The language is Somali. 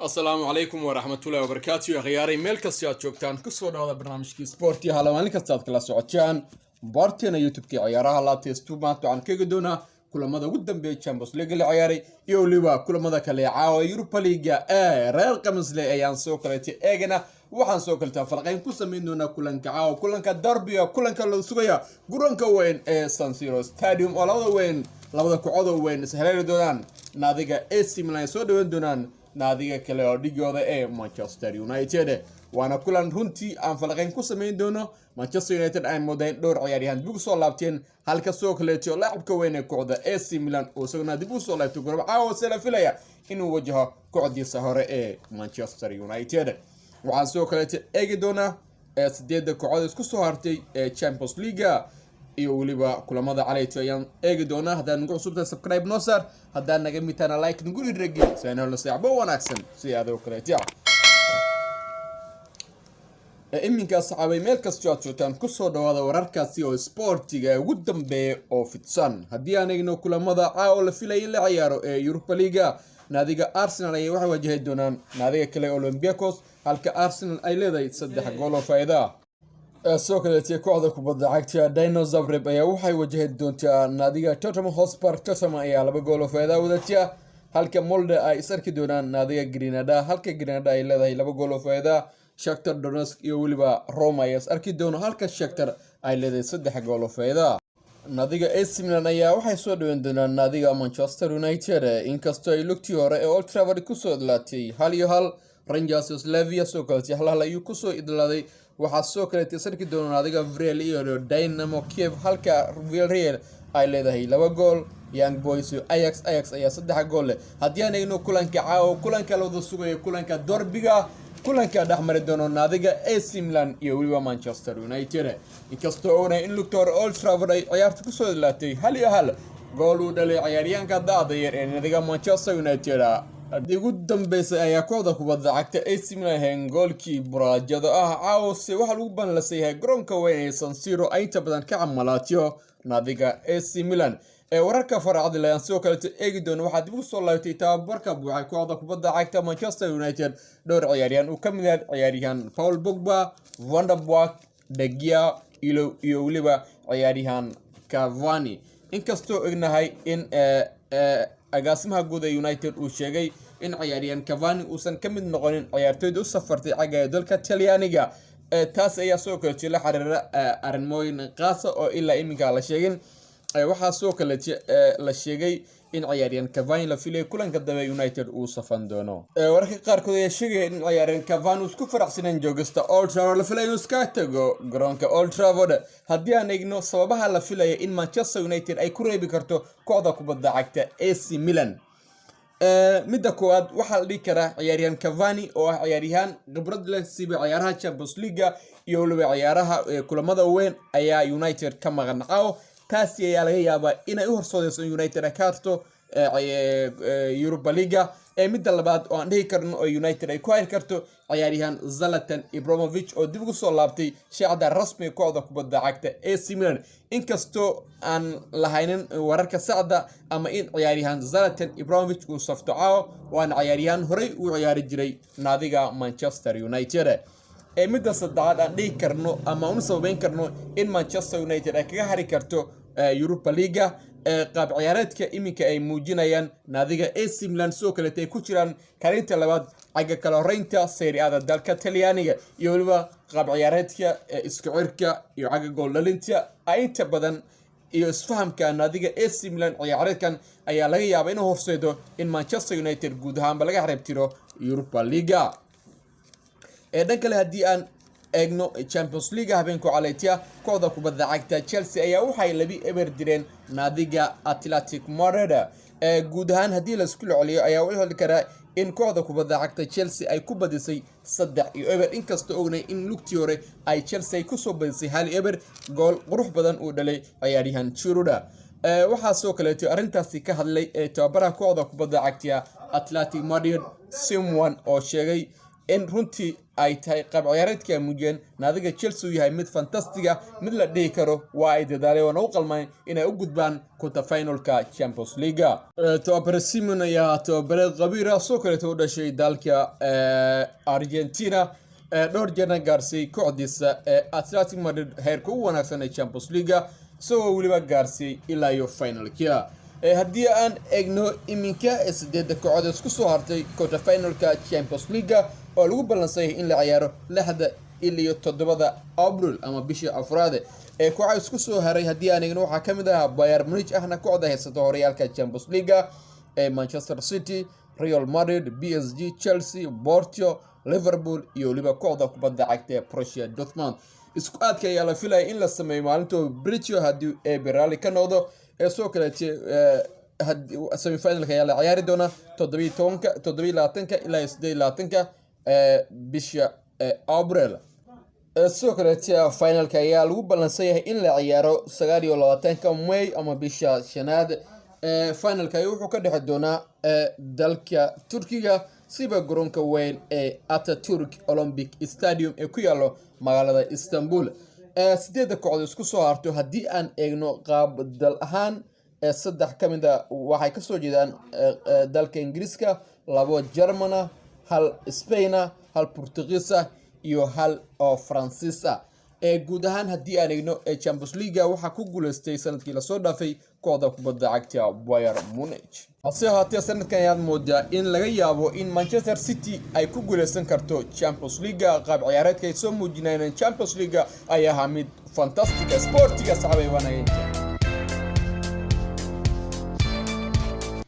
Asalaamu calaykum waraxmatullahi wabarakaatu. Akhyaaray, meel kastoo aad joogtaan, kusoo dhawaada barnaamijkii sporti hala maalin kasta aad kala socotaan barteena YouTube-kii Ciyaaraha Latest. Maanta waxaan kaga doonaa kulamada ugu dambeeya Champions League la ciyaaray iyo weliba kulamada kale ee caawa Europa League ee reer Khamisle ayaan soo kaleetay eegana. Waxaan soo kaleetaa falqayn ku samayn doonaa kulanka caawa, kulanka derbiga, kulanka la sugaya garoonka weyn ee San Siro Stadium, oo labada weyn, labada kooxood weyn is haleeli doonaan. Naadiga AC Milan ay soo dhaweyn doonaan naadiga kale oo dhigooda ee Manchester United. Waana kulan runtii aan falaqayn ku samayn doono. Manchester United ay moodayn dhowr ciyaaryahan dib ugu soo laabteen, halka soo kaleeto laacibka weyn ee kooxda AC Milan oo isaguna dib usoo laabtay gorob caawa se la filaya inuu wajaho kooxdiisa hore ee Manchester United. Waxaan sidoo kaleeto eegi doonaa ee sideedda kooxood isku soo hartay ee Champions League iyo weliba kulamada calayto ayaan eegi doonaa. Haddaad nagu cusubtahay, subscribe noo saar. Haddaad naga midtaana, like nagu dhiirageli si aan helno saaxiibo wanaagsan si adoo kaleeto. Iminkaa saxaabay, meel kastoo aad joogtaan, kusoo dhawaada wararkaasi oo sportiga ugu dambeeya oo fidsan. Haddii aan eegno kulamada caawa la filaya in la ciyaaro ee Europa League, naadiga Arsenal ayay waxay wajahi doonaan naadiga kale Olympiacos, halka Arsenal ay leedahay 3 gool oo faa'iida ah. Sidoo kaleete kooxda kubadda cagta Dinamo Zagreb ayaa waxay wajahi doontaa naadiga Tottenham Hotspur. Tottenham ayaa 2 gool oo faa'iida wadatia, halka Molde ay is arki doonaan naadiga Granada, halka Granada ay leedahay 2 gool oo faa'iida. Shakhtar Donetsk iyo weliba Roma ayaa is arki doono, halka Shakhtar ay leedahay 3 gool oo faa'iida. Naadiga AC Milan ayaa waxay soo dhaweyn doonaan naadiga Manchester United, inkastoo ay lugtii hore ee Old Trafford kusoo idlaatay 1-1. Rangers Slavia soo kaleetay 1-1 ayuu kusoo idlaaday. Waxaa sidoo kaleetay is arki doona naadiga Villarreal iyo Dynamo Kiev, halka Villarreal ay leedahay 2 gool. Young Boys iyo Ajax, Ajax ayaa 3 gool leh. Haddii aan eegno kulanka caawa, kulanka la wada sugayo, kulanka derbiga, kulanka dhexmari doono naadiga AC Milan iyo weliba Manchester United, inkastoo ognahay in lugta hore Old Trafford ay ciyaarta kusoo idlaatay 1-1, gool uu dhalay ciyaaryahanka da'da yar ee naadiga Manchester United ugu dambeysay ayaa kooxda kubadda cagta AC Milan ahayn goolkii buraajada ah. Caawse waxaa lagu banlasan yahay garoonka weyn ee San Siro ay inta badan ka camalaatiyo naadiga AC Milan. Ee wararka faracadile ayaan sidoo kaleeto eegi doono. Waxaa dib ugu soo laabtay tababarka buuxay kooxda kubadda cagta Manchester United dhowr ciyaaryahan uu ka mid yahay ciyaaryahan Paul Pogba, Van de Beek, De Gea iyo weliba ciyaaryahan Cavani, inkastoo ognahay in agaasimaha guud ee United uu sheegay in ciyaaryahan Cavani uusan ka mid noqonin ciyaartoyda u safartay xagga dalka Talyaaniga. Taas ayaa sidoo kaleeto la xiriira arrimooyin qaasa oo ilaa iminka la sheegin. Waxaa sidoo kaleeto la sheegay in ciyaaryahan Cavani la filaya kulanka dambe United uu safan doono. Wararka qaarkood ayaa sheegaya in ciyaaryahan Cavani uu isku faraxsanan joogista Old Trafford, la filaya inuu iska tago garoonka Old Trafford. Haddii aan eegno sababaha la filaya in Manchester United ay ku reebi karto kooxda kubadda cagta AC Milan, midda koowaad waxaa la dhihi karaa ciyaaryahan Cavani oo ah ciyaaryahan khibrad leh, siba ciyaaraha Champions League iyo weliba ciyaaraha kulamada weyn, ayaa United ka maqan caawo. Taasi ayaa laga yaabaa inay u horsoodeyso in United ay ka harto Europa League. Midda labaad oo aan dhihi karno oo United ay ku hari karto, ciyaaryahan Zlatan Ibrahimovic oo dib ugu soo laabtay shaacda rasmiga kooxda kubadda cagta AC Milan, inkastoo aan lahaynin wararka sacda ama in ciyaaryahan Zlatan Ibrahimovic uu safto caawo, waana ciyaaryahan horey uu ciyaari jiray naadiga Manchester United. Ee midda saddexaad aan dhihi karno ama una sababeyn karno in Manchester United ay kaga hari karto Europa League, qaab ciyaareedka iminka ay muujinayaan naadiga AC Milan, sidoo kaleeta ay ku jiraan kaalinta labaad xagga kala horeynta Serie A-da dalka Talyaaniga, iyo weliba qaab ciyaareedka isku cirka iyo xagga gooldhalinta inta badan iyo isfahamka naadiga AC Milan ciyaareedkan ayaa laga yaabaa inuu horseedo in Manchester United guud ahaanba laga xareebtiro Europa League. Ee dhan kale, haddii aan eegno Champions League habeenku calaytiya, kooxda kubadda cagta Chelsea ayaa waxay 2-0 direen naadiga Athletic Madrid. Ee guud ahaan haddii laisku celiyo ayaa u xili karaa in kooxda kubadda cagta Chelsea ay ku badisay 3-0, inkastoo ognay in lugtii hore ay Chelsea ay kusoo badisay 1-0, gool qurux badan uu dhalay ciyaaryahan Giroud. Waxaa sidoo kaleeto arrintaasi ka hadlay ee tababaraha kooxda kubadda cagta Athletic Madrid, Simeone, oo sheegay In runtii ay tahay qaab ciyaareedkii ay muujiyeen naadiga Chelsea uu yahay mid fantastic ah, mid la dhihi karo waa ay dadaaleen, waana u qalmayn inay u gudbaan quarter finalka Champions League. Tababare Simeone ayaa tababareed qabiir ah, soo kaleeto u dhashay dalka Argentina, dhowr jeerna gaarsiiyey kooxdiisa ee Athletic Madrid heerka ugu wanaagsan ee Champions League, isagoo weliba gaarsiiyey ilaa iyo finalka. Haddii aan eegno iminka sideedda kooxood isku soo hartay quarter finalka Champions League oo lagu ballansanyay in la ciyaaro 6 iyo 7 Abril ama bisha afraad, ee kooxa isku soo haray haddii aan eegno waxaa ka mid ah Bayern Munich, ahna kooxda haysata horyaalka Champions League, ee Manchester City, Real Madrid, PSG, Chelsea, Porto, Liverpool iyo weliba kooxda kubadda cagta ee Borussia Dortmund. Isku aadka ayaa la filaya in la sameeyo maalinta britio haddii ee raalli ka noqdo. Ee soo kaleete semifinalka ayaa la ciyaari doonaa 17-ka, 27-ka ilaa 28-ka bisha Abril. Sidoo kaleete finalka ayaa lagu ballansan yahay in la ciyaaro 29-ka May ama bisha shanaad. Finalka ayaa wuxuu ka dhexi doonaa dalka Turkiga, siba garoonka weyn ee Ataturk Olympic Stadium ee ku yaalo magaalada Istanbul. Sideedda kooxdood isku soo harto haddii aan eegno qaab dal ahaan, saddex ka mid a waxay kasoo jeedaan dalka Ingiriiska, labo Germana, hal Spaina, hal Portugiisa iyo hal oo Faransiis ah. Guud ahaan haddii aan eegno Champions League waxaa ku guuleystay sanadkii lasoo dhaafay kooxda kubadda cagta Bayern Munich. Hase ahaatee sanadkan ayaad moodaa in laga yaabo in Manchester City ay ku guuleysan karto Champions League. Qaab ciyaareedka ay soo muujinayeen Champions League ayaa ahaa mid fantastic ah. Sportiga saxabay waanageynta.